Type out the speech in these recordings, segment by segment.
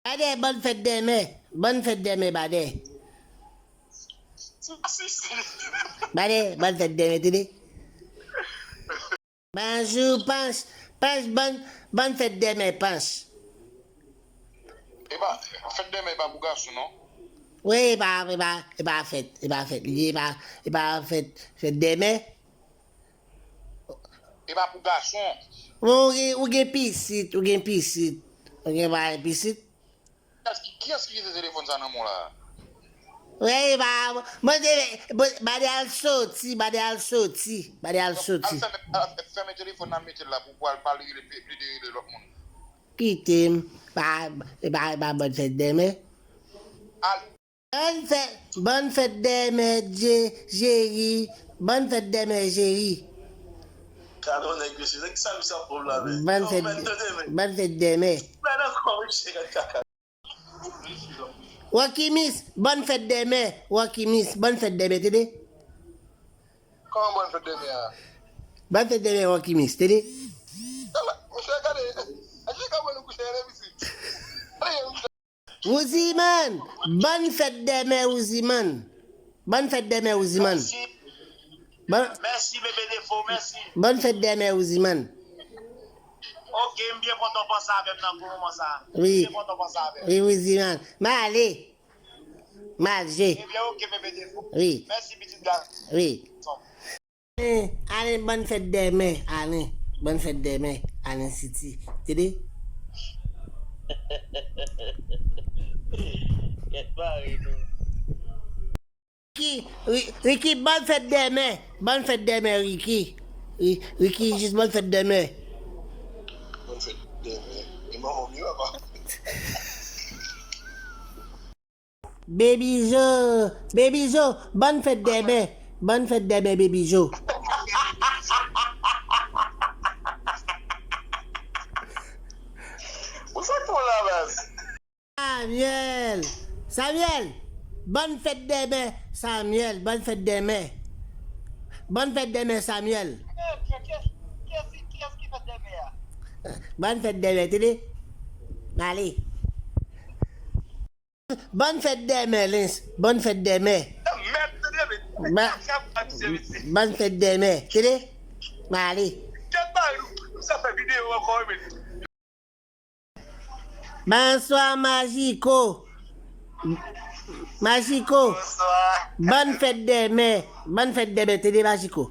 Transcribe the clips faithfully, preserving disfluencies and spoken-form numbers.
Badè, bòn fèt dèmen. Bòn fèt dèmen, Badè. Badè, bòn fèt dèmen, tande. Bonjou, Panch. Panch, bòn, bòn fèt dèmen, Panch. E pa, fèt dèmen e pa pou gason, non? Wi, e pa, e pa, e pa fèt, e pa fèt, li, e pa, e pa fèt, fèt dèmen. E pa pou gason. Bon, ou gen, ou gen pitit, ou gen pitit, ou gen bagay pitit. Kiyès ki, kiyès ki kite telefòn sa nan men w la? Wi, ba, mande, ba, Badè al soti, Badè al soti, Badè al soti. Al fèmen, al fèmen telefòn nan, mete l la pou, pou al, pou al rele, plede rele lòt moun. Kite m, ba, ba, ba, bòn fèt dèmen. Al. Bòn fèt, bòn fèt dèmen, Dje-, Jeri, bòn fèt dèmen, Jeri. Gade yon nèg, mesye, nèg sa, misye ap pran la, men. Bòn fèt, bòn fèt dèmen. Men nan kò, mesye, gad kaka. Wakimis, bòn fèt dèmen, Wakimis, bòn fèt dèmen, tande. Kòman bòn fèt dèmen a? Bòn fèt dèmen, Wakimis, tande. Ala, mesye, gade. Mesye, gade nou kouche, ale, mesye. Wouziman, bòn fèt dèmen, Wouziman. Bòn fèt dèmen, Wouziman. Mèsi. Bòn, mèsi, Bebe Defo, mèsi. Bòn fèt dèmen, Wouziman. Ok, m byen kontan w panse avè m nan gwo moman sa a. Wi. M byen kontan w panse avè m. Wi, Wouziman. M ale. M al jwe. Ebyen, ok, Bebe Defo. Wi. Mèsi, pitit gason. Wi. Alen, alen, bòn fèt dèmen, Alen. Bòn fèt dèmen, Alen City. Tande? Kèt bare nou. Ricky, Ri-, Ricky, bòn fèt dèmen. Bòn fèt dèmen, Ricky. Ri-, Ricky, jis bòn fèt dèmen. Bòn fèt dèmen. E manman m yo, apa. Baby Jo, Baby Jo, bòn fèt dèmen. Bòn fèt dèmen, Baby Jo. Ou sa k fè w la, baz? Samuel, Samuel, bòn fèt dèmen, Samuel, bòn fèt dèmen. Bòn fèt dèmen, Samuel. Kiyès, kiyès, kiyès, kiyès ki fèt dèmen a? Bòn fèt dèmen, tande. M ale. Bòn fèt dèmen, Lens. Bòn fèt dèmen. Mèd, tande, men. Ba-, bòn fèt dèmen. Tande? M ale. Kèt ba nou. Sa fè videyo ankò, men. Bonswa, Majiko. Majiko. Bonswa. Bòn fèt dèmen. Bòn fèt dèmen, tande, Majiko.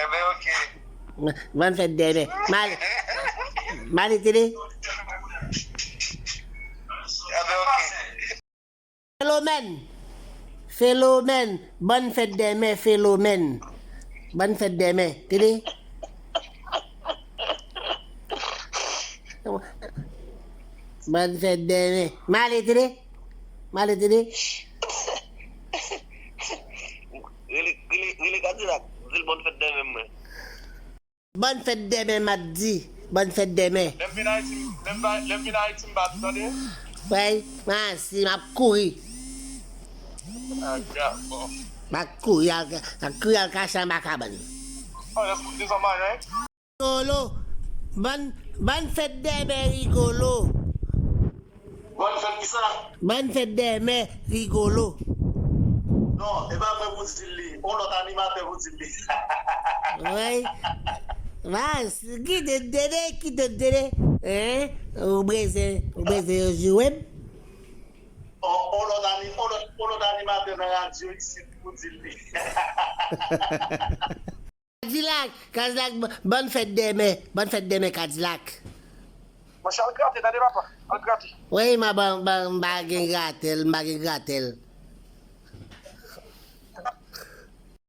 Ebyen, ok. Bòn fèt dèmen. M ale, m ale, tande. Ebyen, ok. Felomèn. Felomèn. Bòn fèt dèmen, Felomèn. Bòn fèt dèmen, tande. Bòn fèt dèmen. M ale, tande. M ale, tande. Rele, rele, rele Kadilak. Di l bòn fèt dèmen, mwen. Bòn fèt dèmen, m ap di. Bòn fèt dèmen. Lè m vin Ayiti, lè m va, lè m vin Ayiti, m va di, tande. Wè, m a si, m ap kouri. Ah, gad, bon. M ap kouri, al, m ap kouri al kache anba kabann. Oh, lè m di zanmay, non? Rigolo. Bòn, bòn fèt dèmen, Rigolo. Bòn fèt kisa? Bòn fèt dèmen, Rigolo. Non, e pa mwen pou di l li. On lòt animatè pou di l li. Wi. Vas, kite m tande, kite m tande. Hein? Ou bezwen, ou bezwen yo jwe m? On, on lòt ani-, on lòt, on lòt animatè nan radyo isit pou di l li. Kadilak, Kadilak, b-, bòn fèt dèmen, bòn fèt dèmen, Kadilak. Monchè, al grate, tande papa, al grate. Wi, m a, m pa gen gratèl, m pa gen gratèl.